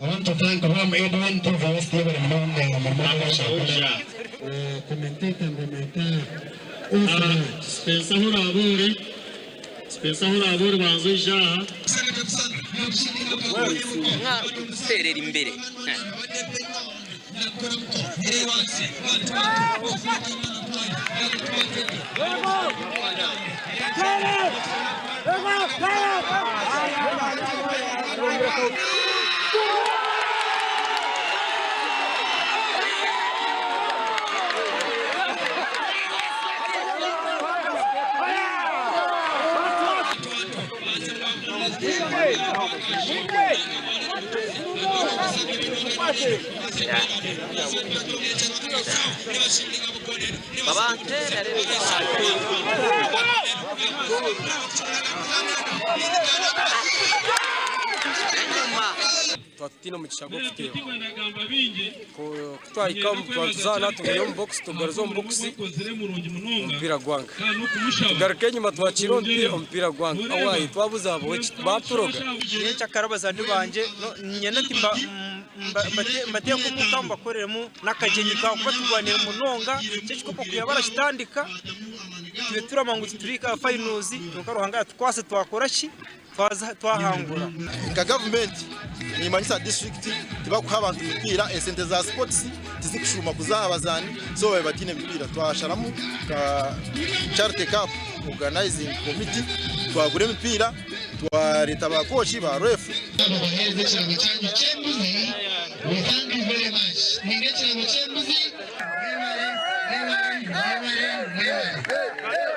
I want to thank Ram Edwin TVS yebare munonga omurimo ogu Akashaija. Commentator nibamweta Ofra. Spencer ahu oraabe ori, Spencer ahu oraabe ori banza oije aha. Kuterera imbere. Tuba tutaine omugisha gw'okuteeba. Ku twahika twatuzaana tubaiha omu bokisi tugaruza omu bokisi omupiira gwanga. Tugaruka enyima twakiira omupiira omupiira gwanga. Owaaye twabuzabuza ki baaturoga. Nyencakare abazaani bangye niinyenda nti mbateeke omuka mbakoreremu n'akagyenyi ahakuba turwanire munonga eki ekikopo kwiha barakitandika tube turamanya ngu tituri aha fayinozi kwonka Ruhanga yatukwasa twakora ki twahangura. Nka gavumenti nimanyisa disiturikiti tibakuha abantu mipiira, esente za sipotisi tizikushuuma kuza aha bazaani so babaire bataine mipiira. Twasharamu nka Charity Cup Organizing Committee twagura emipiira twareeta ba kooki ba reefu. Babaheereze ekirabo kyanyu ky'embuzi. We thank you very much. Mwine ekirabo ky'embuzi. Mwebare, mwebare, mwebare, mwebare.